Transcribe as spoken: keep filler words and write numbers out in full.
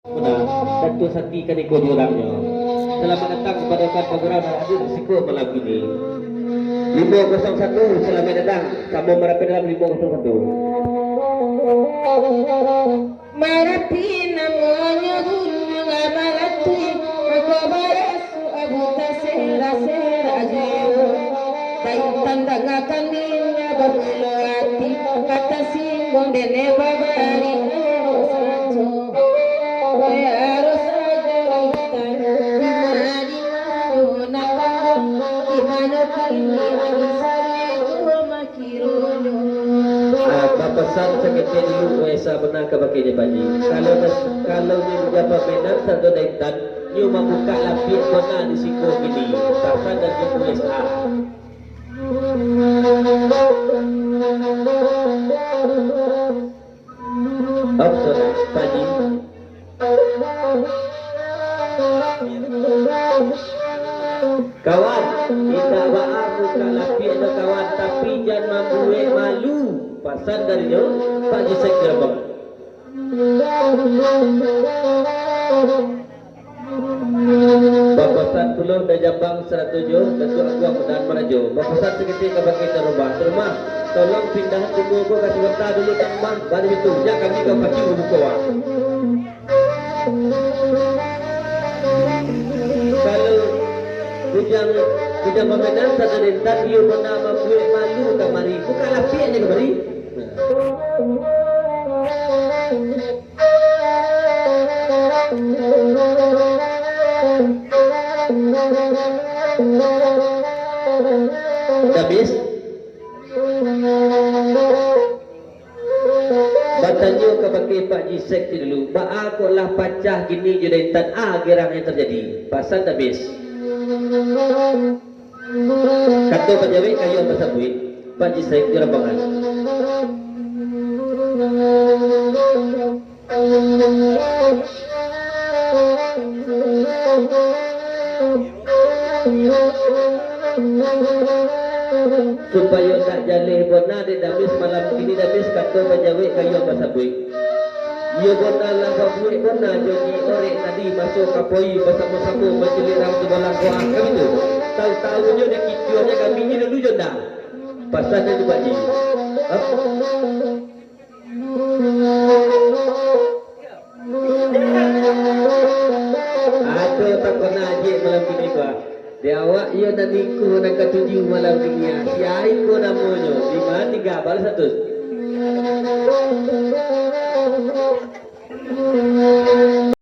Nah, Datuak Sati kaniko jurangnyo. Selamat datang kepada kawan-kawan yang hadir di siko malam ini. Limo kosong satu, selamat datang. Samo marapat dalam limo kosong satu. Marapi namonyo gunung Amalati, mako barasu abu tasera-sera ajo. Baik tandang akan ninyo bamulo ati, kata singgung dene babari ayo sajo. Ayo sajo intan, di mano, di mano nak, di mano kini, ati sari rumah. Ah, bapasan saketek dulu, Esa bana kabakeh Pak Ji. Kalau das-, kalau nyo di Japa Medan sado daintan, nyo mambukak lapiak bana di siko kini. Pasan dari Esa. Opso, Pak Ji. Kawan, indak baa mukak lapiak do kawan, tapi jan mambuek malu. Pasan dari nyo, Pak Ji Sek Gerbang. Bapasan pulo dari Jambang sarato jo Datuak Aguang Daan Marajo. Bapasan saketek kabakeh tuan rumah. Tuan rumah, tolong pindahan rumah ko ka sabanta dulu, tuan rumah. Bari itu, jan kami ka pacu buko, ah. Kalau bujang, bujang pamenan sado daintan, iyo bana mambuek malu kamari. Bukak lapiaknyo kamari. Nah. Dah habis? Batanyo kabake Pak Ji Sek tu dulu, baa kok lah pacah kini jo daintan, a gerang nan tajadi? Pasan dah bes. Kato pajawek kayo basabuik, Pak Ji Sek jo rambangan. Supayo ndak jaleh bona dek Damis malam kini, Damis kato bajawek kayo basabuik. Iyo bona lah babuek bona jo Ji Orek tadi maso kapoi basamo-samo mancaliak rang tu balangkoah kami tu. Tau-taunyo dek kicuanyo kami ni lalu jo ndak. Pasan dek tu Pak Ji. Ado takona ajek malam kini, Pak. Di awak iyo nan iko nan katuju malam kini, ah. Sia iko namonyo? Di ma tingga? Balas status.